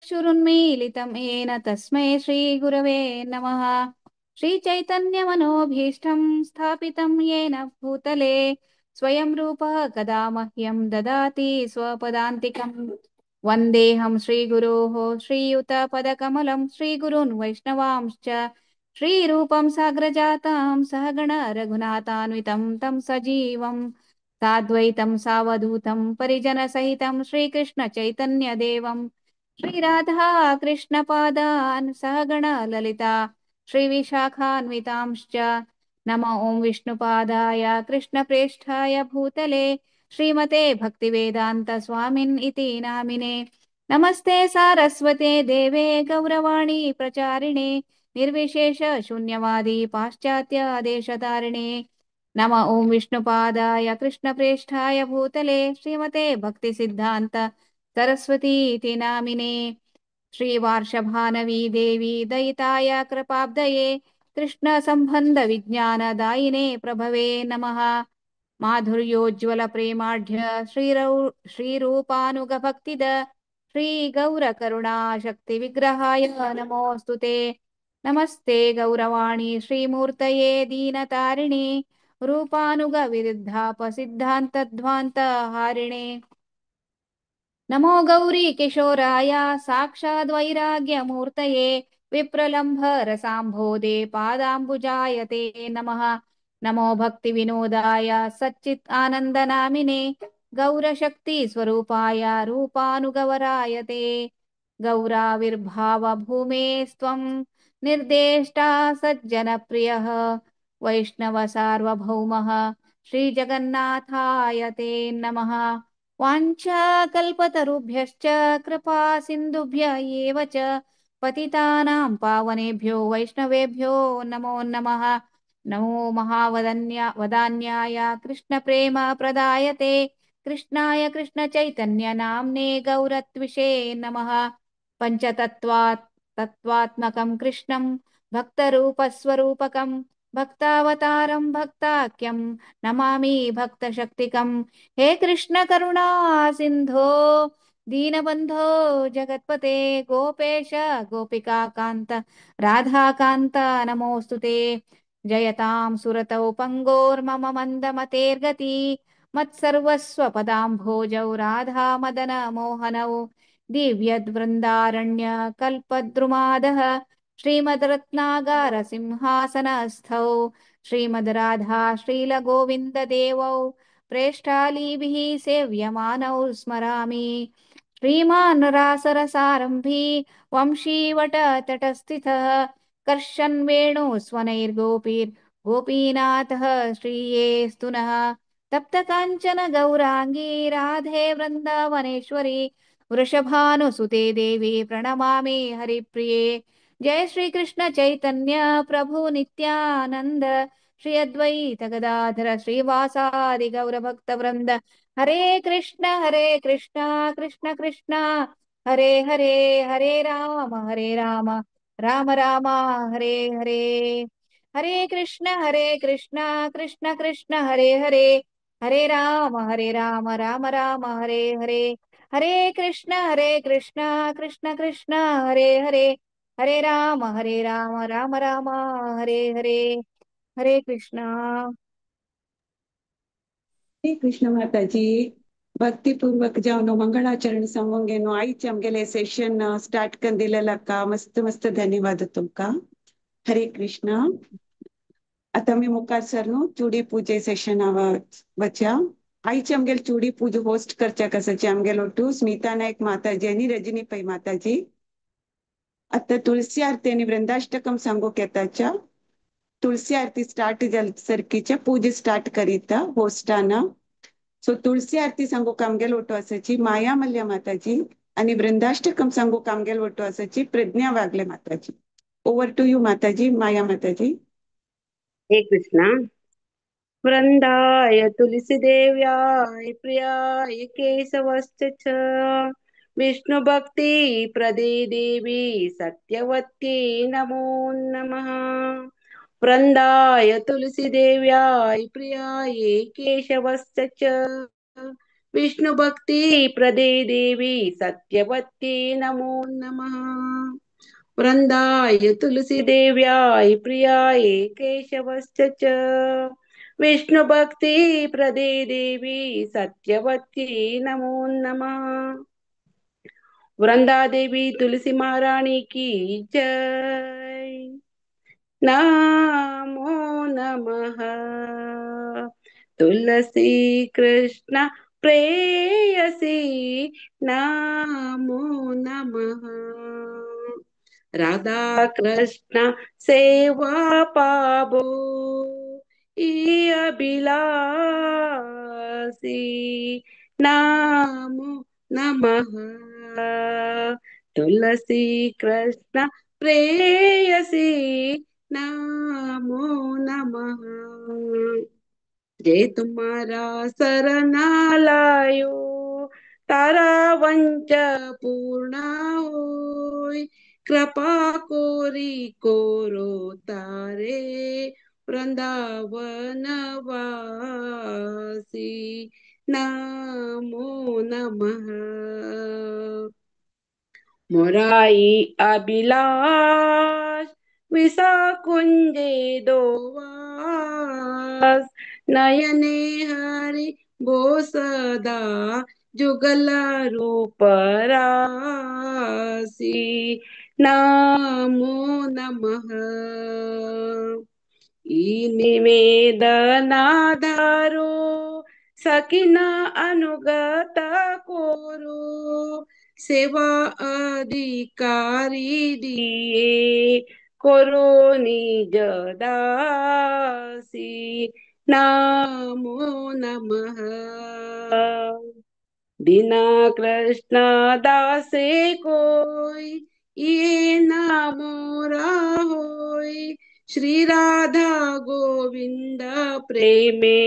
चक्षुरुन्मीलितं येन तस्मै श्रीगुरवे नमः। श्रीचैतन्यमनोभीष्टं स्थापितं येन भूतले स्वयं रूपः कदा मह्यं ददाति स्वपदान्तिकम्। वन्देऽहं श्रीगुरोः श्रीयुतपदकमलं श्रीगुरून् वैष्णवांश्च श्रीरूपं साग्रजातां सहगण रघुनाथान्वितं तं सजीवं साद्वैतं सावधूतं परिजनसहितं श्रीकृष्णचैतन्यदेवं श्रीराधा कृष्णपादान् सहगण ललिता श्रीविशाखान्वितांश्च। नम ॐ विष्णुपादाय कृष्णप्रेष्ठाय भूतले श्रीमते भक्तिवेदान्त स्वामिन् इति नामिने। नमस्ते सारस्वते देवे गौरवाणी प्रचारिणे निर्विशेष शून्यवादी पाश्चात्य देशतारिणे। नम ॐ विष्णुपादाय कृष्णप्रेष्ठाय भूतले श्रीमते भक्तिसिद्धान्त सरस्वती इति नामिने। श्रीवार्षभानवी देवी दयिताय कृपाब्धये कृष्ण संबंध विज्ञान दायिने प्रभवे नमः। माधुर्योज्ज्वल प्रेमाढ्य श्रीरूपानुग भक्तिद श्री गौर करुणा शक्ति विग्रहाय नमोऽस्तु ते। नमस्ते गौरवाणी श्रीमूर्तये दीनतारिणे रूपानुग विरुद्धाप सिद्धान्तध्वान्त हारिणे। नमो गौरी किशोराय साक्षाद्वैराग्यमूर्तये विप्रलम्भ रसाम्भोदे पादाम्बुजाय ते नमः। नमो भक्ति विनोदाय सच्चित् आनन्दनामिने गौरशक्ति स्वरूपाय रूपानुगवराय ते। गौराविर्भाव भूमेस्त्वं निर्देष्टा सज्जनप्रियः वैष्णव सार्वभौमः श्रीजगन्नाथाय ते नमः। वाञ्छाकल्पतरुभ्यश्च कृपा सिन्धुभ्य एव च पतितानां पावनेभ्यो वैष्णवेभ्यो नमो नमः। नमो महावदन्या वदान्याय कृष्ण प्रेम प्रदायते कृष्णाय कृष्ण चैतन्य नाम्ने गौरत्विषे नमः। पंचतत्त्वात् तत्त्वात्मकं कृष्णं भक्तरूपस्वरूपकं भक्तावतारं भक्ताख्यं नमामि भक्तशक्तिकं। हे कृष्ण करुणा सिन्धो दीनबन्धो जगत्पते गोपेश गोपिकाकान्त राधाकान्त नमोऽस्तु ते। जयतां सुरतौ पङ्गोर्मम मन्दमतेर्गति मत्सर्वस्वपदाम्भोजौ राधा मदन मोहनौ। दिव्यद्वृन्दारण्य कल्पद्रुमादः श्रीमद्रत्नागार सिंहासनस्थौ श्रीमद्राधा श्रीलगोविन्ददेवौ प्रेष्ठालीभिः सेव्यमानौ स्मरामि। श्रीमान् रासरसारम्भी वंशीवटतटस्थितः कर्षन् वेणु स्वनैर्गोपीर्गोपीनाथः श्रीयेस्तु नः। तप्त काञ्चन गौराङ्गी राधे वृन्दावनेश्वरी वृषभानुसुते देवी प्रणमामि हरिप्रिये। जय श्री कृष्ण चैतन्य प्रभु नित्यानंद श्री अद्वैत गदाधर श्रीवासादि गौरभक्त वृंद। हरे कृष्ण कृष्ण कृष्ण हरे हरे, हरे राम राम राम हरे हरे। हरे कृष्ण कृष्ण कृष्ण हरे हरे, हरे राम राम राम हरे हरे। हरे कृष्ण कृष्ण कृष्ण हरे हरे, हरे राम राम राम हरे हरे। हरे कृष्णा। हरे कृष्ण माताजी, भक्तिपूर्वक जावन मंगळाचरण संवंगेनो आयचे आमगेले सेशन स्टार्ट करून दिलेला का मस्त मस्त धन्यवाद तुमका। हरे कृष्ण। आता मी मुखार सर न्हू चुडी पूजे सेशन वच्या। आयचे आमगेले चुडी पूजा होस्ट करच्या कसाचे आमगेलो टू स्मिता नायक माताजी आनी रजनी पै माताजी। आता तुळसी आरती आनी वृंदाष्टकम सांगूक येताच्या। तुळसी आरती स्टार्ट जाल सारकीच्या पूजा स्टार्ट करीता होस्टाना। सो तुळसी आरती सांगूक आमगेलो ओटो आसाची माया मल्ल्या माताजी आनी वृंदाष्टकम सांगूक आमगेलो ओटो आसाची प्रज्ञा वागले माताजी। ओवर टू you माताजी, माया माताजी। हे कृष्णा। वृंदाय तुलसी देव्याय प्रियाय केशवश्च विष्णु भक्ति प्रदे देवी सत्यवती नमो नमः। वृंदाय तुलसी देव्याय प्रियाय केशवश्च विष्णु भक्ति प्रदे देवी सत्यवती नमो नमः। वृंदाय तुलसी देव्याय प्रियाय केशवश्च च विष्णु भक्ति प्रदे देवी सत्यवती नमो नमः। वृंदा देवी तुलसी महारानी की जय। नमो नमः। तुलसी कृष्ण प्रेयसी नमो नमः। राधा कृष्ण सेवा पाबो ई अभिलाषी नमो नमः। तुलसी कृष्ण प्रेयसी नमो नमः। जय तुम्हारा शरणा लायो तारा वंच पूर्ण होय कृपा कोरी कोरो तारे वृंदावन वासी नमो नमः। मोराई अभिलाष विसा कुंजे दोवास नयने हरि बोसदा जुगल रूप राशि नमो नमः। ई निवेदनाधारो सकिना अनुगत कोरो सेवा अधिकारी दिए कोरो निज दासी नमो नमः। दीना कृष्ण दासे कोई ये नामो होय श्री राधा गोविंद प्रेमे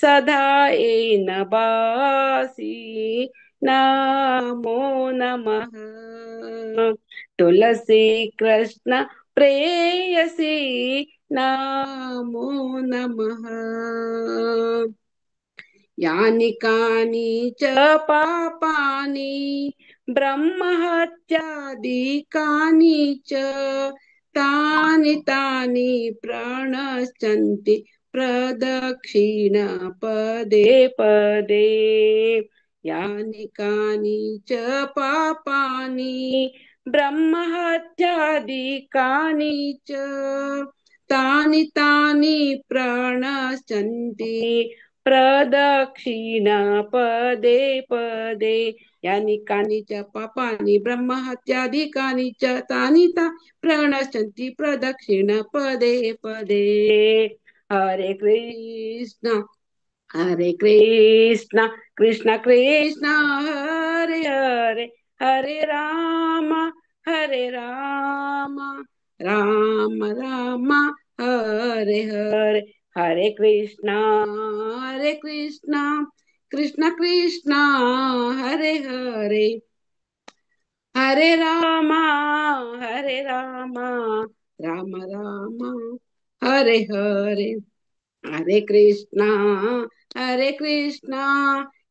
सदा ए नबासी नमो नमः। तुलसी कृष्ण प्रेयसी नमो नमः। यानि कानि च पापानि ब्रह्महत्यादिकानि च तानि तानि प्रणश्यन्ति प्रदक्षिण पदे पदे। यानि कानि च पापानि ब्रह्महत्यादिकानि च तानि तानि प्रणश्यन्ति प्रदक्षिण पदे पदे। यानि कानि च पापानि ब्रह्महत्यादिकानि च तानि ता प्रणश्यन्ति प्रदक्षिण पदे पदे। हरे कृष्ण कृष्ण कृष्ण हरे हरे हरे राम राम राम हरे हरे। हरे कृष्ण कृष्ण कृष्ण हरे हरे हरे राम राम राम हरे हरे। हरे कृष्ण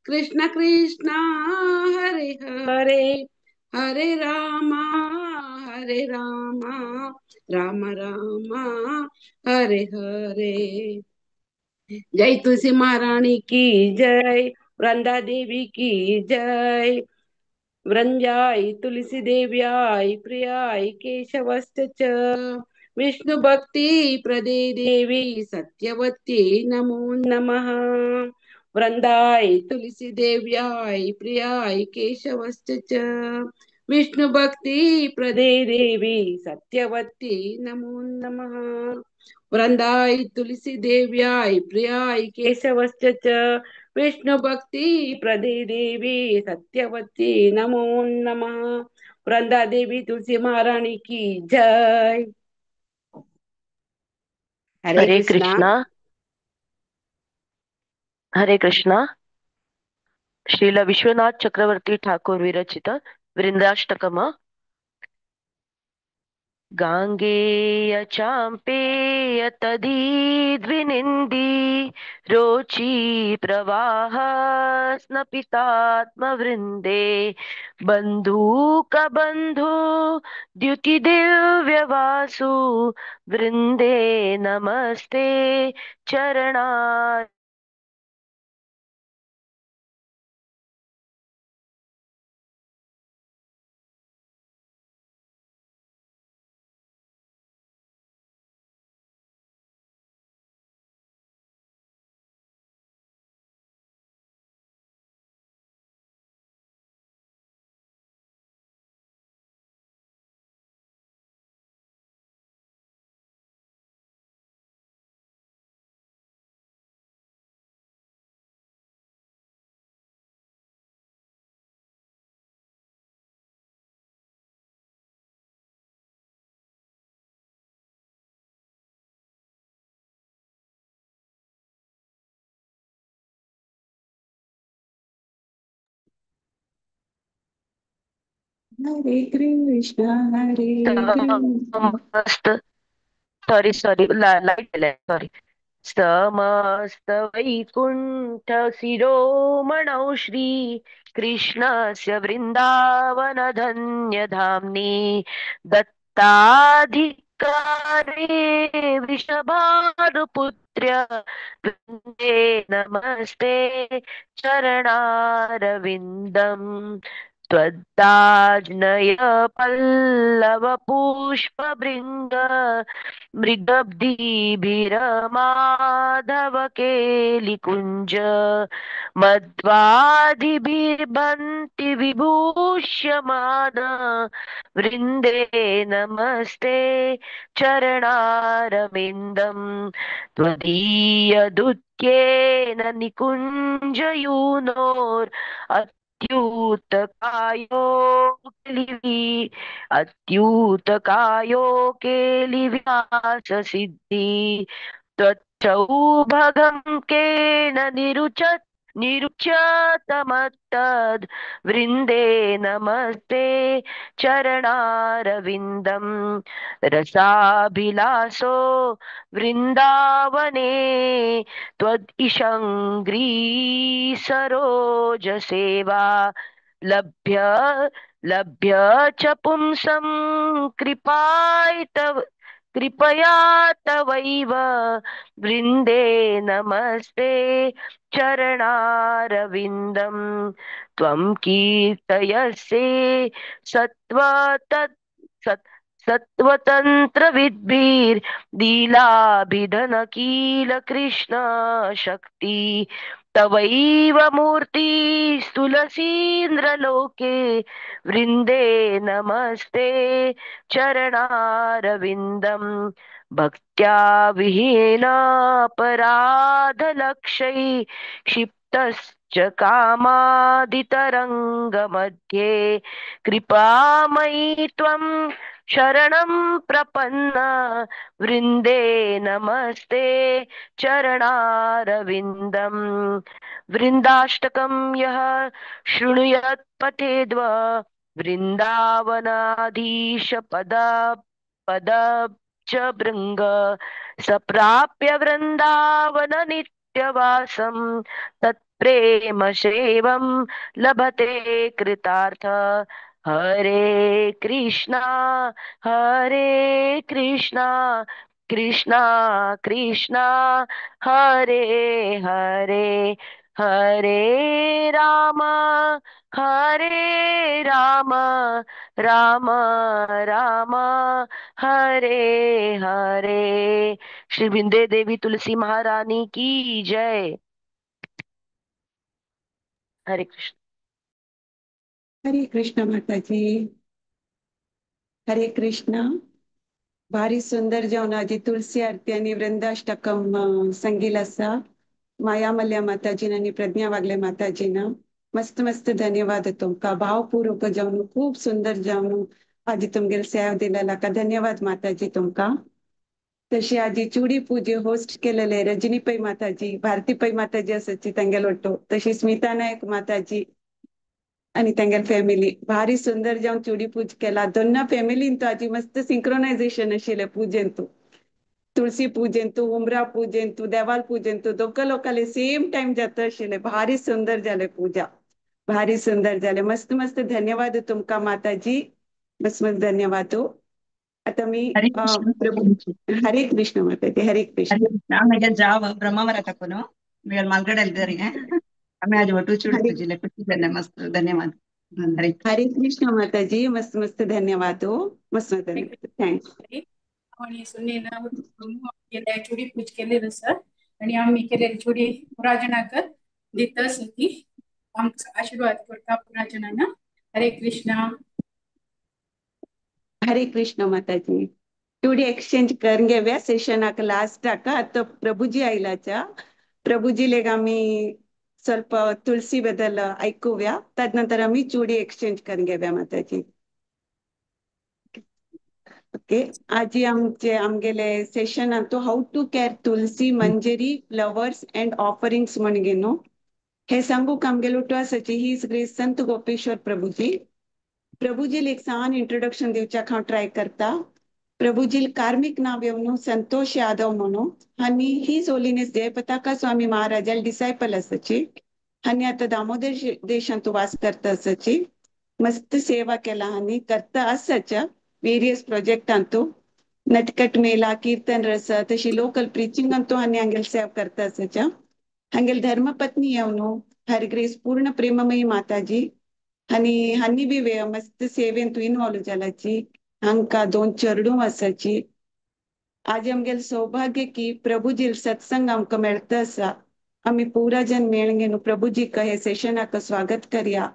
कृष्ण कृष्ण हरे हरे हरे राम राम राम हरे हरे। जय तुलसी महारानी की जय, वृंदा देवी की जय। वृंदाय तुलसी देव्याय प्रियाय केशवश्च च विष्णु भक्ति प्रदे देवी सत्यवती नमो नमः। वृंदाय तुलसी देव्याय प्रियाय केशवश्च च विष्णु भक्ति प्रदे देवी सत्यवती नमो नमः। वृंदाय तुलसी देव्याय प्रियाय केशवश्च च विष्णु भक्ति प्रदे देवी सत्यवती नमो नमः। वृंदा देवी तुलसी महारानी की जय। हरे हरे कृष्णा। कृष्णा। हरे कृष्णा। श्रील विश्वनाथ चक्रवर्ती ठाकुर विरचित वृंदाष्टकम। गांगेय चांपेय तदीद्विनिन्दी रोची प्रवाह स्नपितात्मवृन्दे बन्धूकबन्धु द्युति दिव्यवासु वृन्दे नमस्ते चरणा। हरे कृष्ण हरे कृष्ण। समस्त सॉरी सॉरी लाइट सॉरी। समस्त वैकुंठ शिरोमणौ श्री कृष्णस्य वृंदावन धन्य धामनी दत्ताधिकारे वृषभानुपुत्र्य वृंदे नमस्ते चरणारविन्दम्। त्वद्दाज्ञय पल्लवपुष्पभृङ्ग मृगब्धिभिरमाधवकेलिकुञ्ज मध्वादिभिर्भन्ति विभूष्यमान वृन्दे नमस्ते चरणारविन्दम्। त्वदीयदुत्येन निकुञ्जयूनोर् अत्युतकायो केलि अत्युतकायो केलिव्याससिद्धि त्वच्चौभगं केन निरुच्यतमत्तद् वृन्दे नमस्ते चरणारविन्दम्। रसाभिलाषो वृन्दावने त्वद्इषङ्घ्री सरोजसेवा लभ्य लभ्य च पुंसं कृपाय तव कृपया तवैव वृन्दे नमस्ते चरणारविन्दम्। त्वं कीर्तयसे सत्त्वतत् सत् सत्त्वतन्त्रविद्भिर्लीलाभिधनकील कृष्ण शक्ति तवैव मूर्ति तुलसीन्द्रलोके वृन्दे नमस्ते चरणारविन्दम्। भक्त्या विहीनापराधलक्षै क्षिप्तश्च कामादितरङ्गमध्ये कृपामयि त्वं शरणं प्रपन्न वृन्दे नमस्ते चरणारविन्दम्। वृन्दाष्टकं यः शृणुयात् पठेद्वा वृन्दावनाधीश पद पद च भृङ्ग स प्राप्य वृन्दावन नित्यवासं तत्प्रेम सेवं लभते कृतार्थ। हरे कृष्णा हरे कृष्णा कृष्णा कृष्णा हरे हरे हरे राम हरे राम राम राम हरे हरे। श्री वृंदे देवी तुलसी महारानी की जय। हरे कृष्ण। हरे कृष्ण माता जी। हरे कृष्ण। भारी सुंदर जेवणाची तुलसी आरती आणि वृंदाष्टकम संगील असा माया मल्ल्या माताजीना आणि प्रज्ञा वागले माताजीना मस्त मस्त धन्यवाद तुमका। भावपूर्वक जेवण खूप सुंदर जेवण आजी तुमगेल सेवा दिलेला का धन्यवाद माताजी तुमका। तशी आजी चुडी पूजे होस्ट केलेले रजनी पै माताजी भारती पै माताजी असायची तांगेल वाटतो। तशी स्मिता नायक माताजी आणि तेंगेले फॅमिली भारी सुंदर जावन चुडी पूज केला. दोन्ना फॅमिलीन तो आजी मस्त सिंक्रोनायझेशन आशिल्लें पुजेंतू, तुळसी पूजेंतू, उमरा पूजेंतू, देवाल पूजेंतू, दोग लोकांले सेम टायम जाता आशिल्लें. भारी सुंदर जालें पूजा, भारी सुंदर जालें. मस्त मस्त धन्यवाद तुमकां माताजी, मस्त मस्त धन्यवाद. आता मी हरे कृष्ण. प्रभु. हरे कृष्ण माताजी, हरे कृष्ण. हरे कृष्ण. म्हगे जाव ब्रह्मावरा तकून मी मालगड आम्ही आज वटू चुडी हरे तुझी खुशी मस्त धन्यवाद. हरे हरे कृष्ण माताजी, मस्त मस्त धन्यवाद हो, मस्त मस्त धन्यवाद. Thanks. आणि सुनेन चुडी पूज केलेलं सर आणि आम्ही केलेली चुडी पुराजनाक दिता सती आमचा आशीर्वाद करता पुराजनांना. हरे कृष्णा. हरे कृष्ण माताजी. चुडी एक्सचेंज करून घेऊया सेशनाक लास्टाक. आता प्रभुजी आयलाच्या प्रभुजी लेग आम्ही ಸ್ವಲ್ಪ तुळसी बद्दल ऐकूया, तदनंतर आम्ही चुडी एक्सचेंज करून घेऊया माताजी. ओके, आजी आमचे आमगेले Seshan Antu how to care Tulsi Manjari flowers and offerings म्हणगे न्हू. हे सांगूक आमगेलो उठवासाची his grace संत गोपेश्वर प्रभुजी. प्रभुजील एक सान इंट्रोडक्शन दिवच्याक हांव ट्राय करता. प्रभुजील कार्मिक नाव येवन संतोष यादव म्हणून आनी his holiness Jayapataka Swami महाराजाल डिसायपल आसाची आनी आतां दामोदर देशांत वास करता आसाची. मस्त सेवा केला आनी करता आसाच्या वेरियस प्रोजेक्टांतू, नटकट मेला, कीर्तन रस, तशी लोकल प्रिचिंगांतू आनी हांगेल सेवा करता आसाच्या. हांगेल धर्मपत्नी येवन हरग्रेस पूर्ण प्रेममयी माताजी आनी हांनी बी मस्त सेवेंत इन्वॉल्व जालाची. हांकां दोन चेडूं आसाची. आज आमगेल सौभाग्य की प्रभुजील सत्संग आमकां मेळता आसा. आमी पुरा जन मेळगे न्हू प्रभुजीक हे सेशनाक स्वागत करया.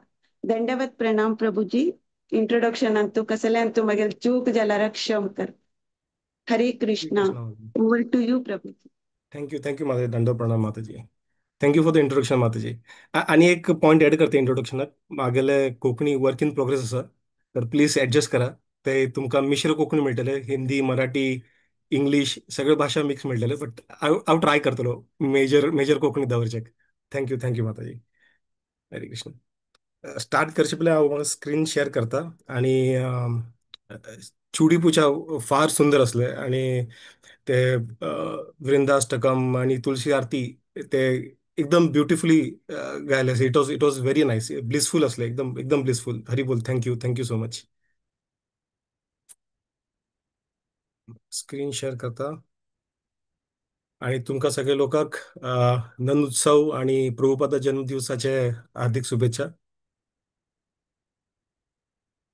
दंडवत प्रणाम प्रभुजी. इंट्रोडक्शन अंतू कसले अंतू मगेल चूक जाल्यार क्षम कर. Hare Krishna. Over to you Prabhuji. Thank you, thank you Mataji. दंडवत प्रणाम माताजी. Thank you for the introduction Mataji. आनी एक पॉयंट एड करता इंट्रोडक्शनाक. मागेले कोंकणी वर्क इन प्रोग्रेस आसा तर प्लीज एडजस्ट करा. ते तुमकां मिश्र कोंकणी मेळटले, हिंदी, मराठी, इंग्लीश सगळ्यो भाशा मिक्स मेळटले, बट हांव ट्राय करतलो मेजर मेजर कोंकणी दवरचेक. Thank you, thank you Mataji. Hare Krishna. Start करचे पयलीं हांव म्हाका स्क्रीन शेअर करता. आनी चुडी पुजा फार सुंदर आसले आनी ते वृंदाष्टकम आनी तुळशी आरती ते एकदम ब्युटिफुली गायले. It was very nice, blissful असले, एकदम एकदम ब्लिसफुल. हरी बोल. Thank you, thank you so much. Screen share करता आणि तुमकां सगळे लोकांक नंद उत्सव आणि प्रभुपादा जन्मदिवसाचे हार्दिक शुभेच्छा.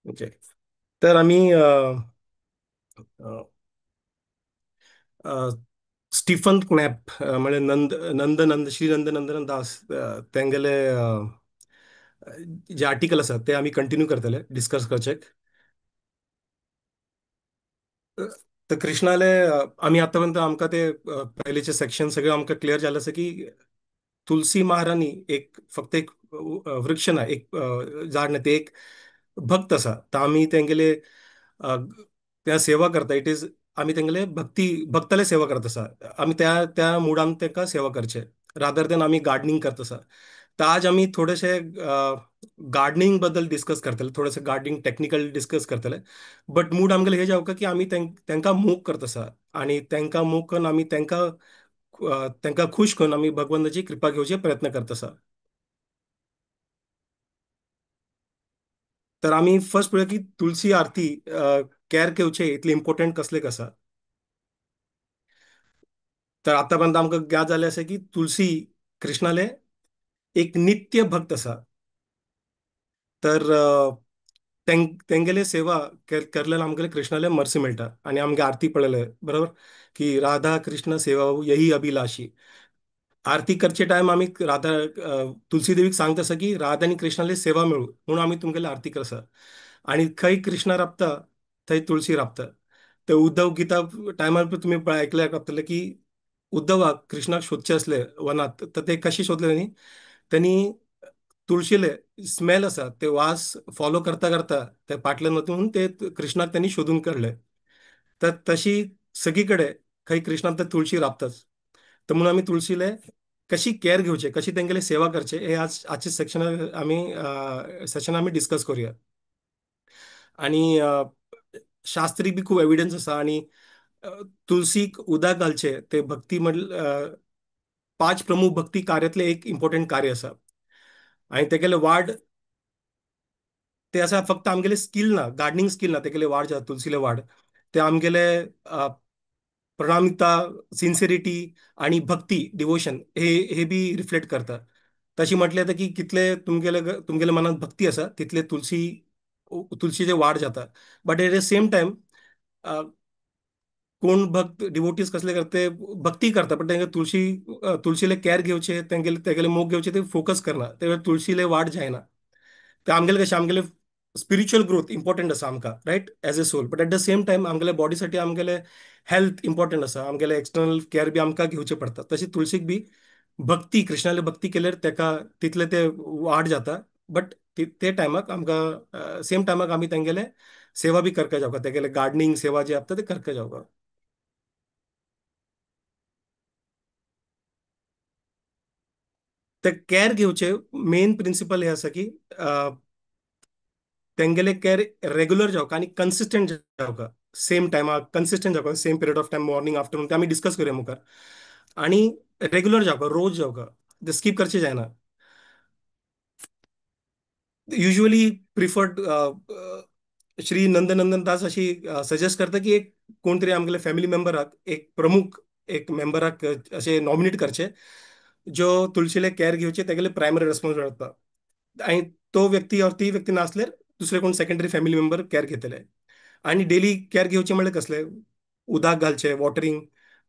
ओके, तर आमी स्टीफन क्नॅप म्हळ्यार नंद नंद नंद श्री नंद नंदन दास तेंगेले जे आर्टिकल आसा ते आमी कंटिन्यू करतले डिस्कस करचे. तर कृष्णाले आमी आतापर्यंत आमकां ते पयलीचे सेक्शन सगळे आमकां क्लियर जालें आसा की तुलसी महाराणी एक फक्त एक वृक्ष ना, एक झाड ना, ते एक भक्त आसा. तर आमी तेंगेले त्या सेवा करता, it is आमी तेंगेले भक्ती भक्ताले सेवा करत आसा. आमी त्या त्या मुडान तांकां सेवा करचे रादर देन आमी गार्डनिंग करत आसा. तर आज आमी थोडेशे गार्डनिंग बद्दल डिस्कस करतले, थोडेशे गार्डनिंग टेक्निकल डिस्कस करतले, बट मूड आमगेले हे जावका की आमी तांकां मोग करत आसा आनी तांकां मोग करून आमी तांकां तांकां खुश करून आमी भगवंताची कृपा घेवचे प्रयत्न करत आसा. तर आमी फर्स्ट पळोवया की तुळसी आरती कॅर घेवचे इतले इम्पोर्टंट कसले आसा. तर आतापर्यंत आमकां ज्ञात जालें आसा की तुळसी कृष्णाले एक नित्य भक्त आसा. तर तेंगेले सेवा करल्यार आमगेले कृष्णाले मर्सी मेळटा. आनी आमगे आरती पळयले बरोबर की राधा कृष्ण सेवा यही अभिलाषी. आरती करचे टायम आमी राधा तुलसी देवीक सांगता आसा की राधा आनी कृष्णाले सेवा मेळू म्हणून आमी तुमगेले आरती करसा. आनी खंय कृष्णा राबता थंय तुळसी राबता. तर उद्धव गीता टायमार तुमी आयकले राबतले की उद्धवाक कृष्णाक शोधचे आसले वनात, तर ते कशे शोधले न्ही, त्यांनी तुळशीले स्मेल आसा ते वास फॉलो करता करता ते पाटल्यान वचून ते कृष्णाक त्यांनी शोधून काडले. तर तशी सगळी कडेन खंय कृष्णाक तर तुळशी राबताच. तर म्हणून आमी तुळशीले कशी केअर घेवचे, कशी तेंगेले सेवा करचे, हे आज आजचे सेक्शनार आमी सेशन आमी डिस्कस करूया। आणि शास्त्रीक बी खूब एविडन्स आसा आणि तुलसीक उदक घालचे ते भक्ती म्हण 5 प्रमुख भक्ती कार्यातले एक इम्पॉर्टंट कार्य आसा। आणि तेगेले वाड ते आसा फक्त आमगेले स्किल ना, गार्डनिंग स्किल ना, तेगेले वाड जाता तुलसीले वाड ते आमगेले प्रणामिकता, सिन्सिरिटी आणि भक्ती, डिवोशन हे हे बी रिफ्लेक्ट करता। तशी म्हटलें जाता की कितले तुमगेले तुमगेले मनात भक्ती आसा तितले तुलसीचे वाड जाता। But at the same time कोण भक्त डिवोटीज कसले करते भक्ती करता, पण तेंगे तुलसीले केअर घेवचे, तेंगेले तेगेले मोग घेवचे ते फोकस करना, ते तुलसीले वाड जायना। ते आमगेले कशें आमगेले स्पिरिच्युअल ग्रोथ इम्पॉर्टंट आसा आमकां, right, as a soul. But at the same time आमगेले बॉडीसाठी आमगेले हेल्थ इम्पॉर्टंट आसा, आमगेले एक्सटर्नल केअर बी आमकां घेवचे पडटा। तशी तुलसीक बी भक्ती, कृष्णाले भक्ती केल्यार तेका तितले ते वाड जाता। बट ते टायमाक आमकां सेम टायमाक आमी तेंगेले सेवा बी करका जावका, तेगेले गार्डनिंग सेवा जी आसता ते करका जावका। ते केअर घेवचे मेन प्रिंसिपल हे आसा की तेंगेले केअर रेगुलर जावका आनी कन्सिस्टंट जावका, सेम टायमाक consistent जावका, same period of time, morning afternoon ते आमी डिस्कस करूया मुखार। आनी रेगुलर जावका, रोज जावका, ते स्कीप करचे जायना। युज्युअली प्रिफर्ड श्री नंदनंदन दास अशी सजेस्ट करता की एक कोण तरी आमगेले फॅमिली मेंबराक, एक प्रमुख एक मेंबराक अशें नॉमिनेट करचे जो तुलसीले केअर घेवचे, तेगेले प्रायमरी रेस्पॉन्सिबिलिटी आसता। आनी तो व्यक्ती और ती व्यक्ती नासल्यार दुसरे कोण सेकंडरी फॅमिली मेंबर केअर घेतले। आनी डेली केअर घेवचे म्हणल्यार कसले, उदक घालचे, वॉटरिंग,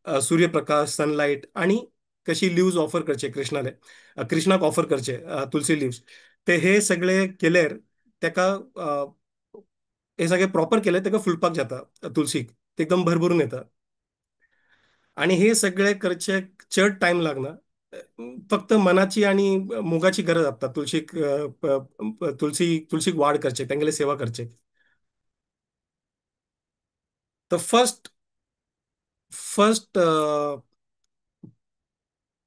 सूर्यप्रकाश, सनलायट, आनी कशी लिव्ज ऑफर करचे कृष्णाले, कृष्णाक ऑफर करचे तुलसी लिव्ज। ते हे सगळे केल्यार तेका हे सगळे प्रॉपर केल्यार तेका फुलपाक जाता तुलसीक, ते एकदम भरभरून येता। आनी हे सगळे करचे चड टायम लागना, फक्त मनाची आणि मोगाची गरज आसता तुलसीक, तुलसीक वाड करचे, तेंगेले सेवा करचे। तर फर्स्ट फर्स्ट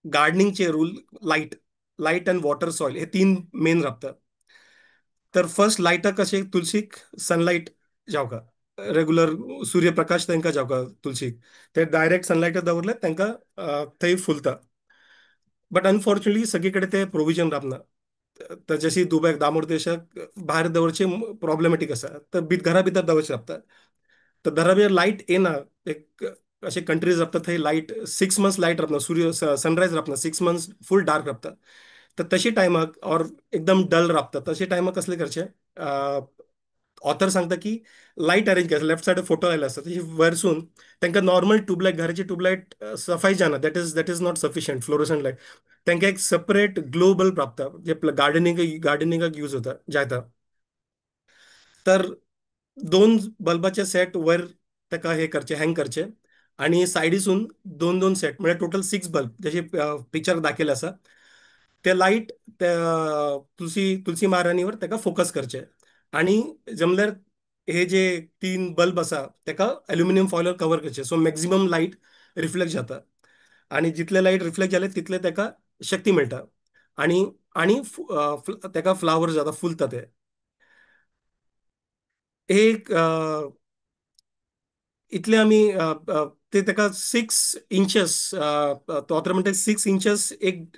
गार्डनिंगचे rule light, light and water, soil हे 3 मेन राबता। तर फर्स्ट लायटाक कशें तुलसीक सनलायट जावका, रेगुलर सूर्यप्रकाश तांकां जावका तुलसीक, ते डायरेक्ट सनलायट दवरले तांकां थंय फुलता। बट अनफॉर्च्युनेटली सगळे कडेन ते प्रोविजन राबना, तर जशी दुबयक दामोर देशाक भायर दवरचे प्रॉब्लेमॅटीक आसा, तर घरा भितर दवरचे राबता। तर घरा भितर लायट येना, एक अशे कंट्रीज राबता थंय लायट 6 मंथ्स लायट राबना, सूर्य सनरायज राबना, 6 मंथ्स फूल डार्क राबता। तर तशी टायमाक और एकदम डल राबता, तशे टायमाक कसले करचे, ऑथर सांगता की लायट अरेंज करचे, लेफ्ट सायड फोटो आयले आसता तशी वयरसून तांकां नॉर्मल ट्यूबलायट, घराची ट्यूबलायट सफायस जायना, that is not sufficient fluorescent light. तांकां एक सेपरेट ग्लो बल्ब राबता जे गार्डनिंगाक यूज जाता जायता। तर 2 बल्बाचे सेट वयर ताका हे करचे, हँग करचे, आनी सायडीसून 2-2 सेट म्हळ्यार टोटल 6 बल्ब जशे पिक्चर दाखयले आसा ते लायट त्या तुलसी महाराणीवर ताका फोकस करचे। आनी जमल्यार हे जे 3 बल्ब आसा ताका एल्युमिनियम फॉयलर कवर करचे, सो मॅक्झिमम लायट रिफ्लेक्ट जाता आनी जितले लायट रिफ्लेक्ट जाले तितले ताका शक्ती मेळटा आनी आनी ताका फ्लावर जाता, फुलता ते। एक इतले आमी ते ताका 6 इंचेस, तो ऑथर म्हणटा 6 इंचेस एक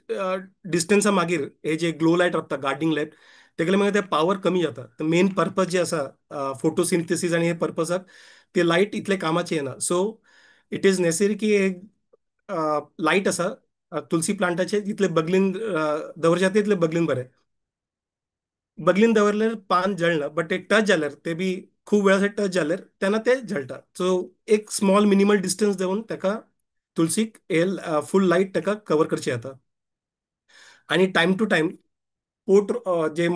डिस्टन्सा मागीर हे जे ग्लो लायट राबता गार्डनिंग लायट तेगेले मागीर ते पावर कमी जाता। तर मेन पर्पज जे आसा फोटोसिंथेसीस आनी हे पर्पजाक ते लायट इतले कामाचे येना। सो it is necessary की एक लायट आसा तुलसी प्लांटाचे तितले बगलीन दवरचे तितले बगलीन बरें, बगलीन दवरल्यार पान जळना, बट एक टच जाल्यार ते बी खूब वेळार टच जाल्यार तेन्ना ते जळटा। सो एक स्मॉल मिनिमल डिस्टन्स दवरून ताका तुलसीक हे फूल लायट ताका कवर करची जाता। आनी टायम टू टायम पोट जे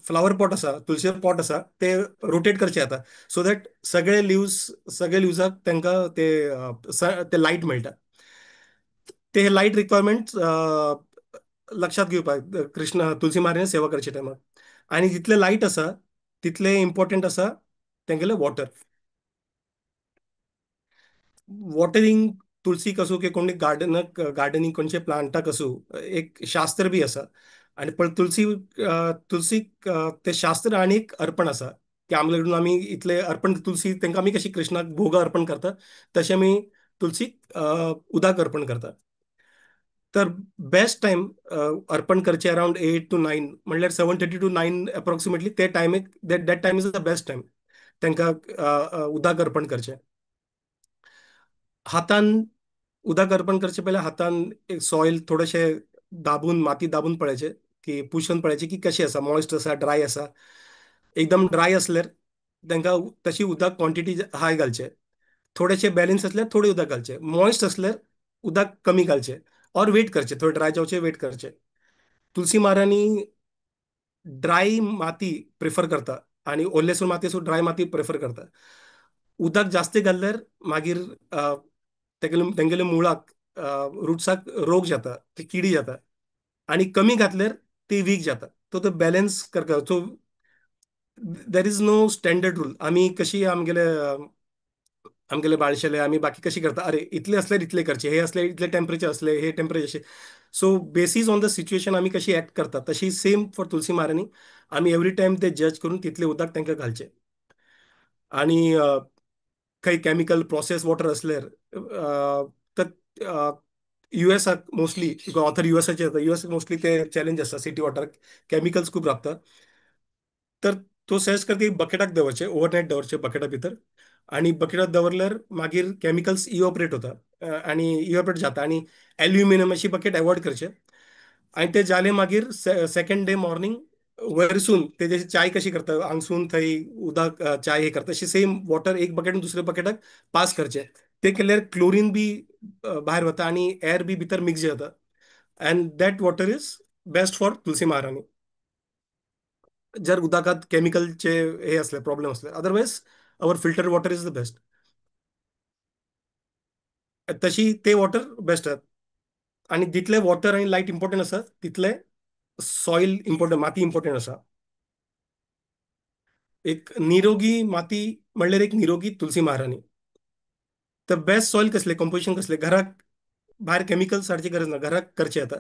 फ्लावर पॉट आसा, तुलसी पॉट आसा ते रोटेट करचे जाता, सो that सगळे लिव्स, सगळे लिव्साक तांकां ते ते लायट मेळटा। ते लायट रिक्वायरमेंट लक्षात घेवपाक कृष्ण तुलसी महाराणी सेवा करचे टायमाक। आनी जितले लायट आसा तितले इम्पॉर्टंट आसा तेंगेले वॉटर, वॉटरिंग तुळसीक आसूं की कोणी गार्डनाक गार्डनिंग कोणचे प्लांटाक आसूं एक शास्त्र बी आसा. आनी पण तुळसीक ते शास्त्र आनी एक अर्पण आसा की आमले कडून आमी इतले अर्पण तुळसी तांकां आमी कशी कृष्णाक भोग अर्पण करता तशें आमी तुळसीक उदक अर्पण करता. तर बेस्ट टायम अर्पण करचे अरावंड 8 to 9 म्हणल्यार 7:30 to 9 approximately ते टायमीक that time is the best time तांकां उदक अर्पण करचें. हातान उदक अर्पण करचे पयलीं हातान एक सॉयल थोडेशें दाबून माती दाबून पळयचें की पुसून पळयचें की कशी आसा, मॉयस्ट आसा, ड्राय आसा. एकदम ड्राय आसल्यार तांकां तशी उदक क्वॉन्टिटी हाय घालचें, थोडेशें बॅलन्स आसल्यार थोडें उदक घालचें, मॉयस्ट आसल्यार उदक कमी घालचें और वेट करचें, थोडें ड्राय जावचें वेट करचें. तुलसी महाराणी ड्राय माती प्रिफर करता आनी ओल्लेसून माती आसूं ड्राय माती प्रिफर करता. उदक जास्त घातल्यार मागीर तेंगेले मुळाक रुट्साक रोग जाता, ते किडी जाता आनी कमी घातल्यार ते वीक जाता. तो तो बॅलन्स करता. So there is no standard rule. आमी कशी आमगेले आमगेले बाळशेले आमी बाकी कशी करता, अरे इतले असल्यार इतले करचे, हे असले इतले टेम्परेचर असले, हे temperature. So basis on the situation आमी कशी एक्ट करता तशी सेम फॉर तुलसी महाराणी आमी एवरी टायम ते जज करून तितले उदक तांकां घालचे. आनी काही केमिकल प्रोसेस वॉटर असल्यार तर युएसाक मोस्टली ऑथर युएसाचे येता, युएस मोस्टली ते चॅलेंज आसता, सिटी वॉटर केमिकल्स खूब राबता. तर तो सहज करता बकेटाक दवरचे, ओवरनायट दवरचे बकेटा भितर आनी बकेटाक दवरल्यार मागीर केमिकल्स इवॉपरेट होता आनी इवॉपरेट जाता आनी एल्युमिनियम अशी बकेट एवॉयड करचे. आनी ते जाले मागीर सेकंड डे मॉर्निंग वयरसून ते जशी चाय कशी करता हांगसून थंय उदक चाय हे करता तशी सेम वॉटर एक बकेट दुसऱ्या बकेटाक पास करचे. ते केल्यार क्लोरीन बी भायर वता आनी एअर बी भितर मिक्स जाता and that water is best for Tulsi Maharani. जर उदकांत केमिकलचे हे असले प्रॉब्लेम असले, otherwise our filter water is the best. तशी ते वॉटर बेस्ट आसा. आनी जितले वॉटर आनी लायट इम्पॉर्टंट आसा तितले सॉयल इम्पॉर्टंट, माती इम्पॉर्टंट आसा. एक निरोगी माती म्हणल्यार एक निरोगी तुलसी महाराणी. तर बेस्ट सॉयल कसले, कंपोजिशन कसले, घराक भायर केमिकल्स हाडची गरज ना, घराक करचे आता.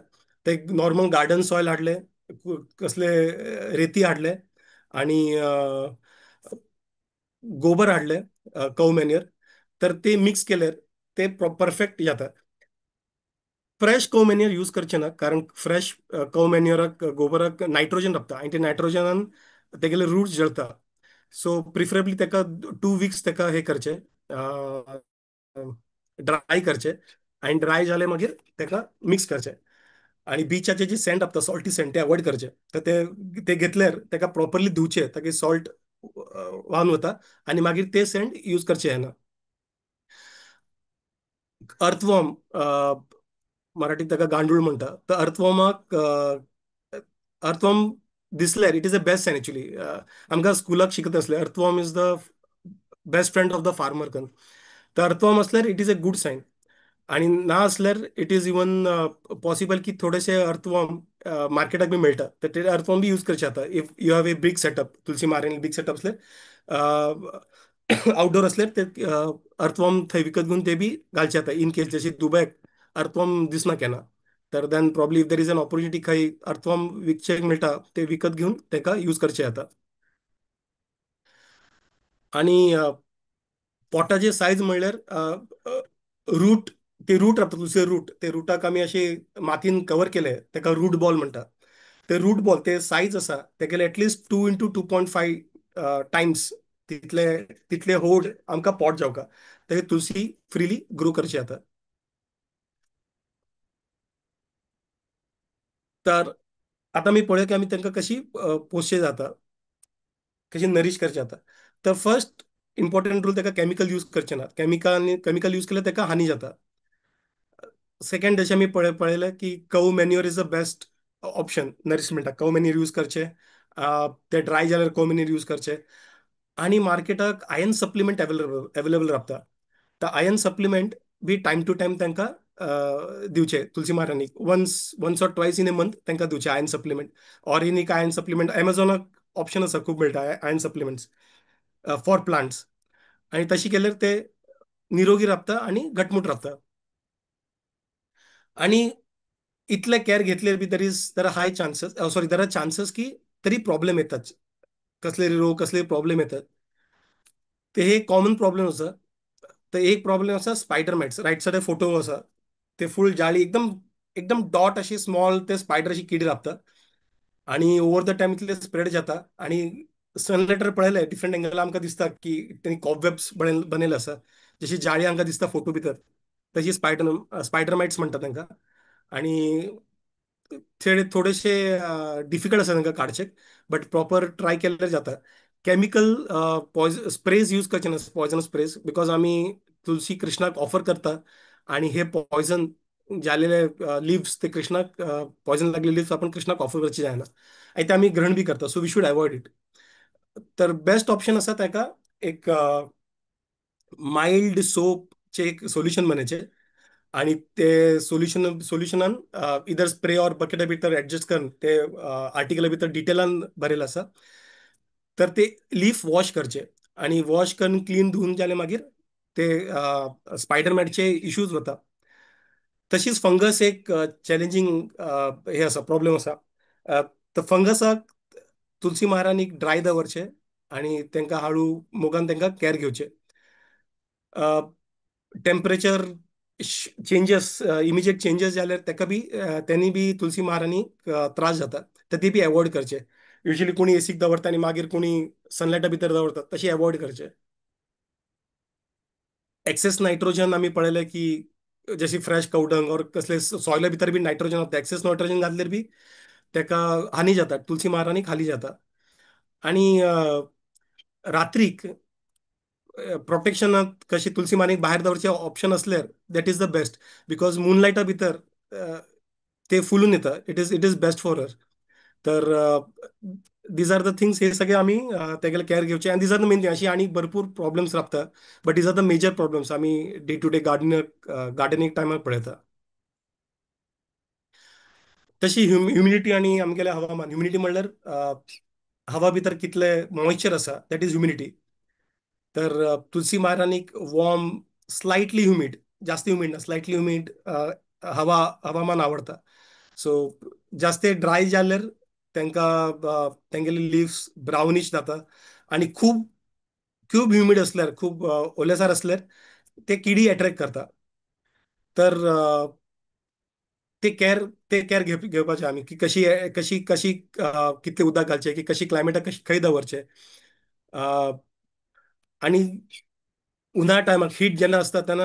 ते नॉर्मल गार्डन सॉयल हाडले, कसले रेती हाडले आनी गोबर हाडले, कव मॅन्युअर, तर ते मिक्स केल्यार ते परफेक्ट जाता. फ्रेश कव मॅन्युअर यूज करचे ना, कारण फ्रेश कव मॅन्युअराक गोबराक नायट्रोजन राबता आनी ते नायट्रोजनान तेगेले रूट्स जळता. सो प्रिफरेबली ताका 2 वीक्स ताका हे करचे, ड्राय करचे आनी ड्राय जाले मागीर ताका मिक्स करचे. आनी बिचाचे जे सँड राबता सॉल्टी सँड ते अवॉयड करचे. तर ते घेतल्यार ताका प्रॉपरली धुवचे ताकी सॉल्ट व्हांवन वता आनी मागीर ते सँड यूज करचे येना. अर्थवॉर्म, मराठीत ताका गांडूळ म्हणटा, तर अर्थवॉर्माक अर्थवॉर्म दिसल्यार it is a best sign actually. आमकां स्कुलाक शिकत आसले earthworm is the best friend of the farmer कन. तर earthworm असल्यार it is a good sign आनी ना असल्यार it is even possible की थोडेशे अर्थवॉर्म मार्केटाक बी मेळटा, तर ते अर्थवॉर्म बी यूज करचे जाता. If you have a big setup, Tulsi Maharani big setup असल्यार आउटडोर असल्यार ते अर्थवॉर्म थंय विकत घेवन ते बी घालचे जाता. इन केस जशी दुबयक अर्थवॉर्म दिसना केन्ना, तर then probably if there is an opportunity खंय अर्थवॉर्म विकचे मेळटा ते विकत घेवन ताका यूज करचे जाता. आनी पोटाचे सायज म्हणल्यार रूट, ते रूट राबता दुसरे रूट, ते रुटाक आमी अशे मातयेन कवर केले ताका रूट बॉल म्हणटा. ते रूट बॉल ते सायज आसा तेगेले एटलिस्ट 2 × 2.5 टायम्स तितले तितले होड आमकां पॉट जावका ते तुलसी फ्रिली ग्रो करची जाता. तर आतां आमी पळोवया की आमी तांकां कशी पोसचे जाता, कशी नरीश करचे जाता. तर फर्स्ट इम्पॉर्टंट रूल, ताका केमिकल यूज करचे ना. केमिकल यूज केल्यार ताका हानी जाता. सेकंड, जशें आमी पळयलें की cow manure is the best option नरिशमेंटाक. Cow manure use करचे, ते ड्राय जाल्यार कव मॅन्युअर यूज करचे. आनी मार्केटाक आयर्न सप्लिमेंट अवेलेबल राबता, तर iron supplement B time to time तांकां दिवचे तुलसी महाराणीक. Once or twice in a month तांकां दिवचे iron supplement. Organic iron supplement एमेझॉनाक ऑप्शन आसा, खूब मेळटा आयर्न सप्लिमेंट्स फॉर प्लांट्स. आनी तशी केल्यार ते निरोगी राबता आनी घटमूट राबता. आणि इतले केअर घेतले बी there is there are high chances, sorry, there are chances की तरी प्रॉब्लेम येतात, कसले रोग कसले प्रॉब्लेम येतात. ते हे कॉमन प्रॉब्लेम आसा. तर एक प्रॉब्लेम आसा spider mites. Right side photo आसा, ते फूल जाळी एकदम एकदम डॉट अशी स्मॉल ते स्पायडर अशी किडी राबता आणि ओवर the time इतले स्प्रेड जाता. आणि सनलायटर पळयले डिफरंट एंगल आमकां दिसता की तेणी कॉबवेब्स बनयले आसा, जशी जाळी आमकां दिसता फोटो भितर, तशी स्पायडर स्पायडर मायट्स म्हणटा तांकां. आणि थोडेशे डिफिकल्ट आसा तांकां काडचे, बट प्रॉपर ट्राय केल्यार जाता. केमिकल पॉयज स्प्रेज यूज करचे ना, पॉयजन स्प्रेज, because आमी तुलसी कृष्णाक ऑफर करता आणि हे पॉयजन जालेले लिव्स ते कृष्णाक पॉयजन लागलेले लिव्स आपण कृष्णाक ऑफर करचे जायना आणि ते आमी ग्रहण बी करता, so we should avoid it. तर बेस्ट ऑप्शन आसा ताका एक मायल्ड सोपचे एक सोल्युशन बनायचे आणि ते सोल्युशनान इधर स्प्रे और बकेटा भितर ऍडजस्ट करून ते आर्टिकला भितर डिटेलान बरयलें आसा. तर ते लीफ वॉश करचे आणि वॉश करून क्लीन धुवन जाले मागीर ते स्पायडर मॅटचे इश्यूज वता. तशीच फंगस एक चॅलेंजींग हे आसा, प्रॉब्लेम आसा. तर फंगसाक तुलसी महाराणीक ड्राय दवरचे आणि तांकां हळू मोगान तांकां कॅर घेवचे. टेम्परेचर चेंजेस, इमिजिएट चेंजेस जाल्यार ताका बी तेणी बी तुलसी महाराणीक त्रास जाता, तर ती बी एवॉयड करचे. युजली कोणी एसीक दवरता आनी मागीर कोणी सनलायटा भितर दवरतात, तशी एवॉयड करचे. एक्सेस नायट्रोजन आमी पळयलें की जशी फ्रेश कवडंग और कसले सॉयला भितर बी नायट्रोजन आसता, एक्सेस नायट्रोजन घातल्यार बी ताका हानी जाता, तुलसी महाराणीक हानी जाता. आणि रात्रीक प्रोटेक्शनाक कशी तुलसी महाराणीक भायर दवरचे ऑप्शन असल्यार that is the best, because मुनलायटा भितर ते फुलून येता, it is best for her. तर these are the things, हे सगळे आमी तेगेले केअर घेवचे आनी these are the main thing. अशी आनी भरपूर प्रॉब्लेम्स राबता, but these are the major problems आमी day to day gardening टायमार पळयता. तशी ह्युमिडिटी आनी आमगेलें हवामान. ह्युमिडिटी म्हणल्यार हवा भितर कितले मॉइश्चर आसा, that is humidity. तर तुलसी महाराणीक वॉर्म, स्लायटली ह्युमीड, जास्त ह्युमीड ना, स्लायटली ह्युमीड हवा हवामान आवडटा. सो जास्त ड्राय जाल्यार तांकां तेंगेले लिव्स ब्रावनीश जाता आनी खूब खूब ह्युमीड असल्यार, खूब ओलेसार असल्यार ते किडी एट्रॅक्ट करता. तर ते केअर घेवपाचे आमी की कशी कशी कशी कितले उदक घालचे, की कशी क्लायमेटाक कशी खंय दवरचे. आणि उन्हाळ्या टायमाक हीट जेन्ना आसता तेन्ना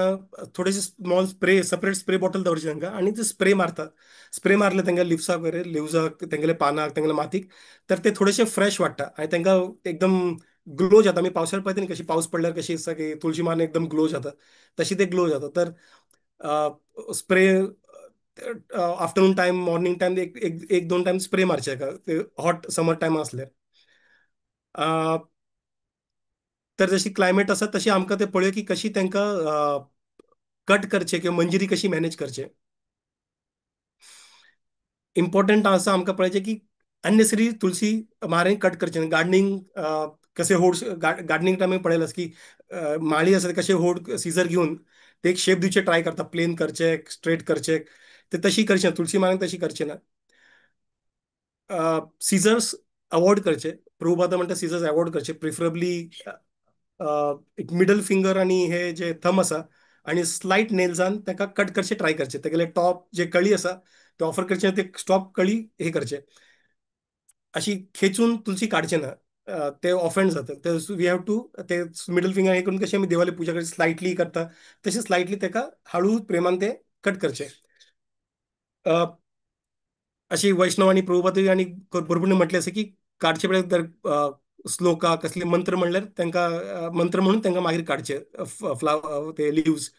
थोडेशे small spray, separate spray bottle दवरचे तांकां आनी ते स्प्रे मारतात. स्प्रे मारले तांकां लिव्साक वगैरे, लिव्साक, तेंगेले पानाक, तेंगेले मातीक, तर ते थोडेशे फ्रेश वाडटा आनी तांकां एकदम ग्लो जाता. आमी पावसाळ्यात पळयता न्ही कशी पावस पडल्यार कशी सगळी तुळशी मान एकदम ग्लो जाता, तशी ते ग्लो जाता. तर spray afternoon time, morning time एक एक एक दोन टायम स्प्रे मारचे ताका, ते हॉट समर टायम आसल्यार. तर जशी क्लायमेट आसा तशी आमकां ते पळय की कशी तांकां कट करचे किंवा मंजिरी कशी मॅनेज करचे. इम्पॉर्टंट आसा आमकां पळयचें की अननेसरी तुलसी महाराणी कट करचे. गार्डनिंग कसे होड गार्डनिंग टायमार पळयलां की माळी आसा कशे होड सीजर घेवन ते एक शेप दिवचे ट्राय करता, प्लेन करचे, स्ट्रेट करचे, ते तशी करचे ना, तुलसी महाराणी तशी करचे ना. सीझर्स अवॉइड करचे. प्रभुपादा म्हणटा सीझर्स अवॉइड करचे, प्रिफरेबली एक मिडल फिंगर आनी हे जे थंब आसा आनी स्लायट नेल्सान ताका कट करचे ट्राय करचे. तेगेले टॉप जे कळी आसा ते ऑफर करचे, ते स्टॉप कळी हे करचे, अशी खेचून तुलसी काडचे ना, ते ऑफेंड जाता. ते we have to ते मिडल फिंगर हे करून कशें आमी देवाली पुजा करचे स्लायटली करता तशें स्लायटली ताका हळू प्रेमान ते कट करचे. अशी वैष्णव आनी प्रभुपाद आनी भरपूर म्हटलें आसा की काडचे पळय तर श्लोका कसले मंत्र म्हणल्यार तांकां मंत्र म्हणून तांकां मागीर काडचे फ्लावर ते लिव्स,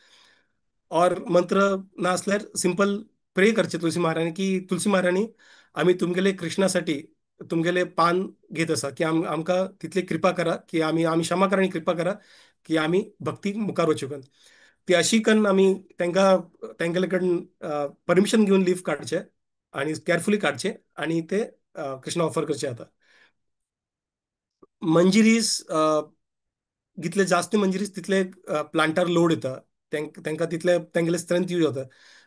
और मंत्र ना आसल्यार सिंपल प्रे करचे तुलसी महाराणी की तुलसी महाराणी आमी तुमगेले कृष्णासाठी तुमगेले पान घेत आसा की आमकां तितली कृपा करा की आमी आमी क्षमा करा आनी कृपा करा की आमी भक्ती मुखार वचूंक. ती अशी कन्न आमी तांकां तांगेले कडेन परमिशन घेवन लीफ काडचे आनी केअरफुली काडचे आनी ते कृष्णा ऑफर करचे. आतां मंजिरीस जितले जास्त मंजिरीस तितले प्लांटार लोड येता, तांकां तितले तेंगेले स्ट्रेंथ यूज जाता.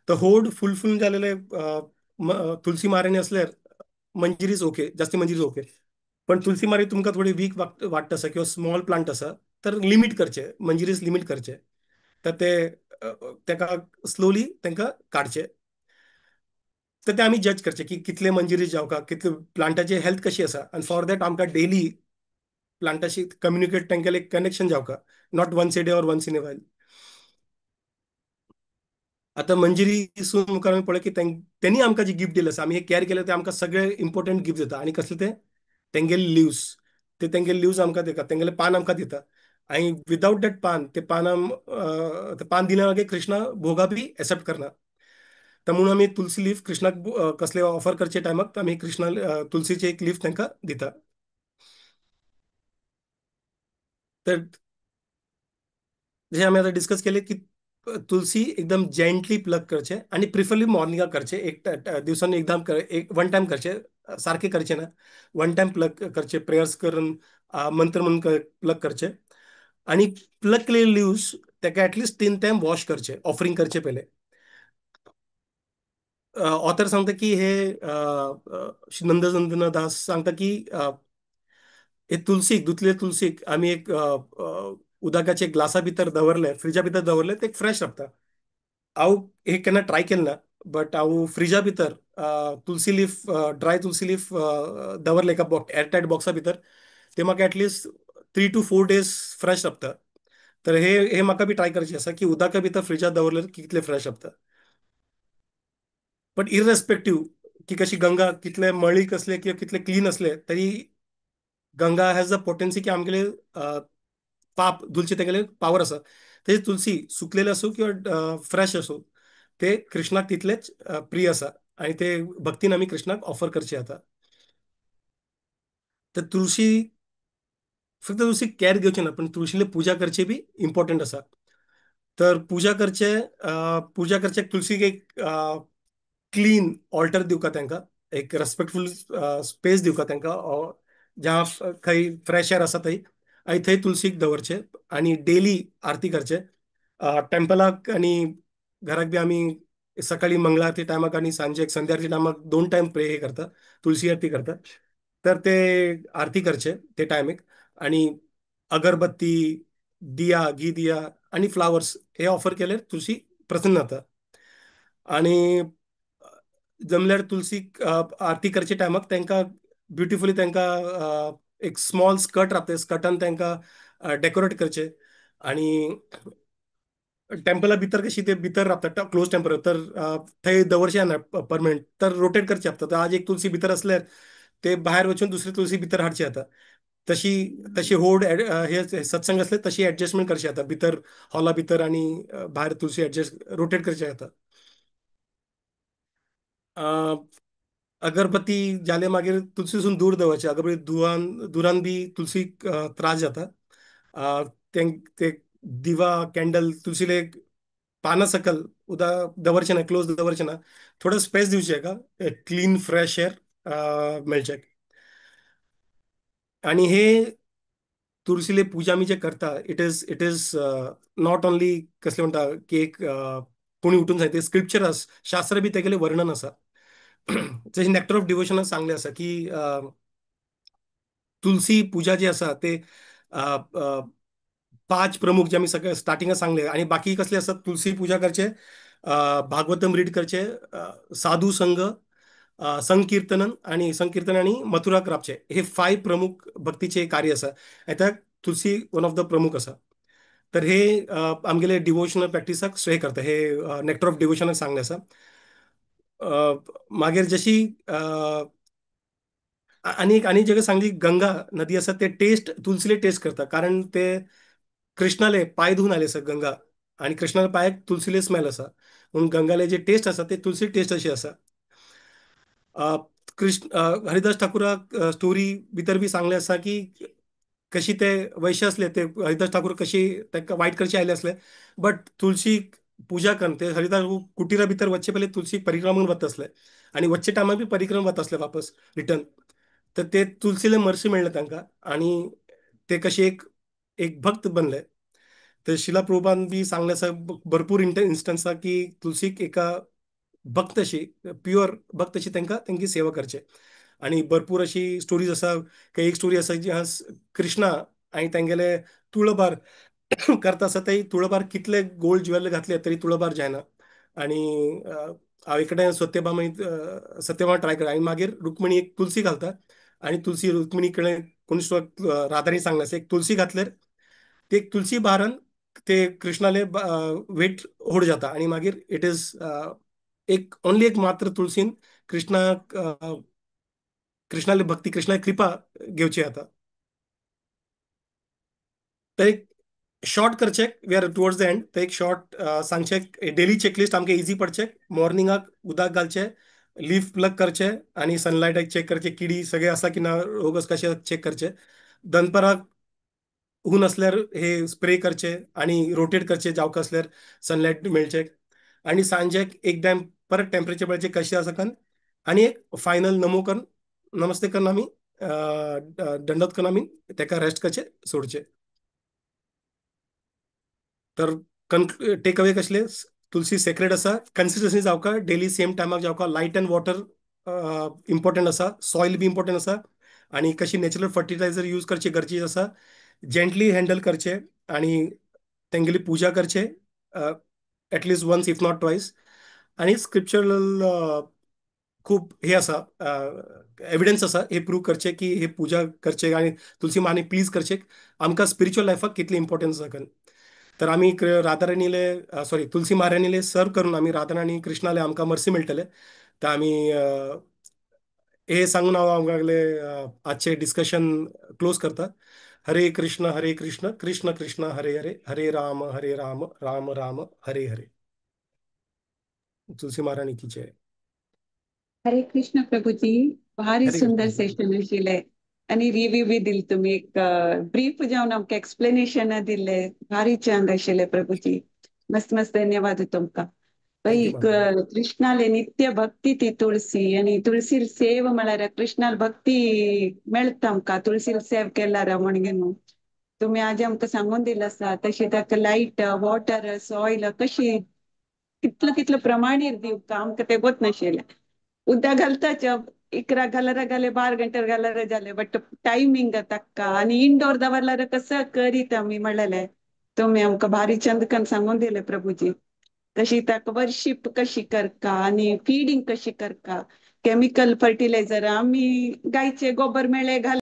तर होड फुलफूल जालेले तुलसी महाराणी असल्यार मंजिरीज ओके, जास्ती मंजिरीज ओके. पण तुलसी महाराणी तुमकां थोडी वीक वाडटा आसा किंवा स्मॉल प्लांट आसा तर लिमीट करचे, मंजिरीज लिमीट करचे. तर ते ताका स्लोली तांकां काडचे. तर ते आमी जज करचे की कितले मंजिरीज जावका, कितले प्लांटाची हेल्थ कशी आसा. आनी फॉर that आमकां डेली प्लांटाशी कम्युनिकेट, तांगेले connection जावका, not once a day or once in a while. आतां मंजिरी सून मुखार आमी पळय की तेणी आमकां जी गिफ्ट दिलें आसा, आमी हे कॅर केलें ते आमकां सगळे इम्पोर्टंट गिफ्ट दिता. आनी कसले ते तेंगेले लिव्स, ते तेंगेले लिव्स आमकां दिता, तेंगेले पान आमकां दिता. आनी विदाउट that पान, ते पान पान दिल्या मागीर कृष्णा भोगा बी एक्सेप्ट करना. तर म्हणून आमी तुलसी लीफ कृष्णाक कसले ऑफर करचे टायमाक आमी कृष्णा तुलसीचे एक लीफ तांकां दिता. तर जशें आमी आतां डिस्कस केले की तुलसी एकदम जेंटली प्लग करचे आनी प्रिफरली मॉर्निंगाक करचे, एक दिवसान एकदम एक वन टायम करचे, सारखे करचे ना, वन टायम प्लग करचे, प्रेयर्स करून मंत्र म्हणून प्लग करचे. आनी प्लग केलेले लिव्स ताका एटलिस्ट 3 टायम वॉश करचे, ऑफरिंग करचे पयले. ऑथर सांगता की हे श्री नंदनंदन दास सांगता की हे तुलसीक, धुतले तुलसीक आमी एक उदकाचे ग्लासा भितर दवरले, फ्रिजा भितर दवरले, ते फ्रेश रावता. हांव हे केन्ना ट्राय केलें ना, बट हांव फ्रिजा भितर तुलसी लीफ, ड्राय तुलसी लीफ दवरले एका एअरटायट बॉक्सा भितर, ते म्हाका at least 3 to 4 days fresh रावता. तर हे हे म्हाका बी ट्राय करचें आसा की उदका भितर फ्रिजात दवरले कितले फ्रेश रावता. बट इररेस्पेक्टीव की कशी गंगा कितले मळी कसले किंवा कितले क्लीन असले तरी गंगा हॅज the potency की आमगेले पाप धुलचे तेगेले पावर आसा. ते तुलसी सुकलेले आसूं किंवा फ्रेश आसूं ते कृष्णाक तितलेच प्रिय आसा आनी ते भक्तीन आमी कृष्णाक ऑफर करचे आता. तर तुळशी फक्त तुळशी कॅर घेवचे ना, पण तुळशीले पूजा करचे बी इम्पॉर्टंट आसा. तर पूजा करचे, पूजा करचे तुळशीक एक क्लीन ऑल्टर दिवका तांकां, एक रेस्पेक्टफूल स्पेस दिवका तांकां, ज्या खंय फ्रेश एअर आसा थंय, आनी थंय तुळशीक दवरचे आनी डेली आरती करचे. टेम्पलाक आनी घराक बी आमी सकाळी मंगळा आरती टायमाक आनी सांजेक संध्या आरती टायमाक 2 टायम प्रे हे करता, तुळशी आरती करता. तर ते आरती करचे ते टायमीक आनी अगरबत्ती, दिया, घी दिया आनी फ्लावर्स हे ऑफर केल्यार तुळशी प्रसन्न जाता. आनी जमल्यार तुळशीक आरती करचे टायमाक तांकां ब्युटिफुली तांकां एक स्मॉल स्कर्ट रावता, स्कर्टान तांकां डेकोरेट करचे. आनी टेम्पला भितर कशी ते भितर रावता क्लोज टेम्पल, तर थंय दवरचे ना परमनंट, तर रोटेट करचे आसता. तर आज एक तुलसी भितर असल्यार ते भायर वचून दुसरी तुलसी भितर हाडची जाता. तशी तशी होड हे सत्संग असले तशी एडजस्टमेंट करचे जाता, भितर हॉला भितर आनी भायर तुलसी एडजस्ट रोटेट करचे जाता. अगरबत्ती जाले मागीर तुलसीसून दूर दवरचे, अगरबत्ती दुरान बी तुलसीक त्रास जाता. ते दिवा कॅन्डल तुलसीले पाना सकल उदा दवरचे ना, क्लोज दवरचे ना, थोडो स्पेस दिवचे का क्लीन फ्रेश एअर मेळचे. आनी हे तुळशीले पूजा आमी जे करता, it is not only कसले म्हणटा की एक कोणी उठून सांगता, स्क्रिप्चर आसा, शास्त्र बी तेगेले वर्णन आसा. जशें नेक्टर ऑफ डिवोशनाक सांगलें आसा की तुलसी पूजा जी आसा ते 5 प्रमुख जे आमी सगळे स्टार्टिंगाक सांगले, आनी बाकी कसले आसा, तुलसी पूजा करचे, भागवतम रीड करचे, साधू संघ, संकीर्तनन आनी संकीर्तन आनी मथुराक राबचे, हे 5 प्रमुख भक्तीचे कार्य आसा. आतां तुलसी वन ऑफ the प्रमुख आसा. तर हे आमगेले डिवोशनल प्रॅक्टिसाक हे करता, हे नेक्टर ऑफ डिवोशनाक सांगलें आसा. मागीर जशी आनी आनी जेका सांगली गंगा नदी आसा ते टेस्ट तुलसीले टेस्ट करता, कारण ते कृष्णाले पांय धुवन आयले आसा गंगा, आनी कृष्णाले पांयाक तुलसीले स्मेल आसा, म्हणून गंगाले जे टेस्ट आसा ते तुलसी टेस्ट अशी आसा. कृष्ण हरिदास ठाकूराक स्टोरी भितर बी सांगलें आसा की कशी ते वैश्य आसले, ते हरिदास ठाकूर कशी तांकां वायट करचे आयले आसले, बट तुलसी पूजा करून ते हरिदास कुटिरा भितर वचचे पयलीं तुलसी परिक्रमा वता आसले आनी वचचे टायमार बी परिक्रमा वता आसले वापस रिटर्न. तर ते तुलसीले मर्सी मेळ्ळें तांकां आनी ते कशे एक एक भक्त बनले. तर शिला प्रभुपादान बी सांगलें आसा भरपूर इन्स्टन्स आसा की तुलसीक एका भक्त अशी प्युअर भक्त अशी तांकां तेंकी सेवा करचे. आनी भरपूर अशी स्टोरीज आसा की एक स्टोरी आसा जी कृष्णा आनी तेंगेले तुळबार करता आसा ते तुळबार कितले गोल्ड ज्वेलरी घातले तरी तुळबार जायना. आनी हांव कडेन सत्यभामा सत्यभामा ट्राय कर आनी मागीर रुक्मिणी एक तुलसी घालता आनी तुलसी रुक्मिणी कडेन कोणी राधानी सांगलें आसा एक तुलसी घातल्यार ते एक तुलसी बारान ते कृष्णाले वेट होड जाता आनी मागीर it is एक ओनली एक मात्र तुलसीन कृष्णाक कृष्णाले भक्ती कृष्णाली कृपा घेवची आता. तर एक शॉर्ट करचे, we are towards the end. तर एक शॉर्ट सांगचे डेली चेकलिस्ट आमकां इजी पडचे. मॉर्निंगाक उदक घालचे, लीफ प्लग करचे आनी सनलायटाक चेक करचे, किडी सगळे आसा की ना, रोग कशे चेक करचे. दनपराक ऊन असल्यार हे स्प्रे करचे आनी रोटेट करचे जावका असल्यार सनलायट मेळचे. आनी सांजेक एक टायम परत टेम्परेचर पळोवचें कशें आसा कन आनी एक फायनल नमो करून नमस्ते करून आमी दंडवत करून आमी तेका रेस्ट करचे सोडचे. तर टेक अवे कसले तुलसी सेक्रेड आसा, कन्सिस्टन्सी जावका, डेली सेम टायमाक जावका, लायट अँड वॉटर इम्पॉर्टंट आसा, सॉयल बी इम्पॉर्टंट आसा आनी कशी नॅचरल फर्टिलायझर यूज करचे गरजेचे आसा, जेंटली हँडल करचे आनी तेंगेली पुजा करचे at least once if not twice. आनी स्क्रिप्चरल खूब हे आसा एविडन्स आसा हे प्रूव करचे की हे पुजा करचे आनी तुलसी माने प्लीज करचे आमकां स्पिरिच्युअल लायफाक कितली इम्पॉर्टन्स आसा. तर आमी राधाराणीले सॉरी तुलसी महाराणीले सर्व करून आमी राधाराणी कृष्णाले आमकां मर्सी मेळटले. तर आमी हे सांगून हांव आमगेले आजचे डिस्कशन क्लोज करता. हरे कृष्ण हरे कृष्ण कृष्ण कृष्ण हरे हरे, हरे राम हरे राम राम राम हरे हरे. तुलसी महाराणी की जय. हरे कृष्ण प्रभुजी, भारी सुंदर सेशन आशिल्लें आनी रिव्यू बी दिल तुमी, एक ब्रीफ जावन आमकां एक्सप्लेनेशन दिल्लें, भारी चांग आशिल्लें प्रभुजी. मस्त मस्त धन्यवाद तुमकां. बाई कृष्णाले नित्य भक्ती ती तुळसी आनी तुळसी सेव म्हळ्यार कृष्णाल भक्ती मेळटा आमकां तुळसी सेव केल्यार म्हणगे न्हू. तुमी आज आमकां सांगून दिलें आसा तशें ताका लायट वॉटर सॉयल कशी कितलो कितलो प्रमाणेर दिवका आमकां तें गोत नाशिल्लें. उदक घालताच 11 घालरा घाले 12 घंटे घालरा जाले बट टायमिंग ताका आनी इंडोर दवरल्यार कसं करीत आमी म्हणलें तुमी आमकां भारी चंदकन सांगून दिलें प्रभुजी. तशी ताका वर्शीप कशी करका आनी फिडिंग कशी करका, केमिकल फर्टिलायझर आमी गायचे गोबर मेळे घाल